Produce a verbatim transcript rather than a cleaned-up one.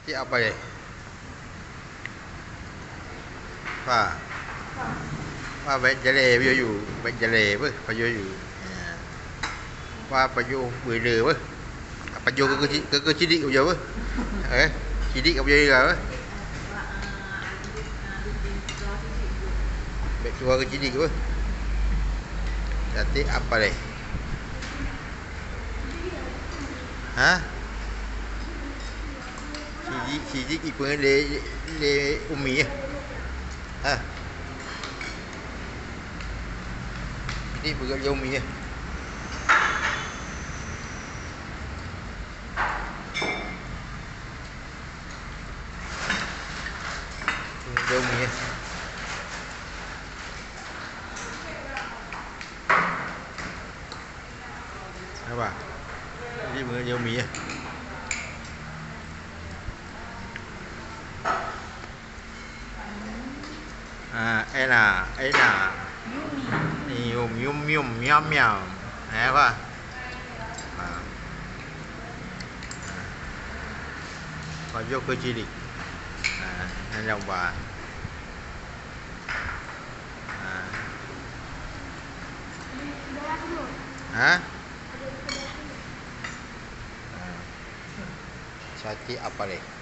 Apa ye? Pa. Pa bèk jalè pajoh yue, bèk jalè beuh pajoh yue. Ya. Pa pajoh beude beuh. Pajoh keu, keu, keu cidik pajoh beuh. Eh, cidik pajoh yue beuh. Bèk tuha keu cidik beuh. Cantik apa deh? Ha? Sijik, sijik ipeue lé, lé umi, eh. Ha. Sijik ipeue lé umi, eh. Lé umi, eh. Apa? Jadi mengenai umi, ya. Ah, enak, enak. Yum, yum, yum, miam, miam. Eh, apa? Ah. Pajoh keu cilik. Ah, nyan nyang ba. Ha? Ha? Ha. Cantik apa deh?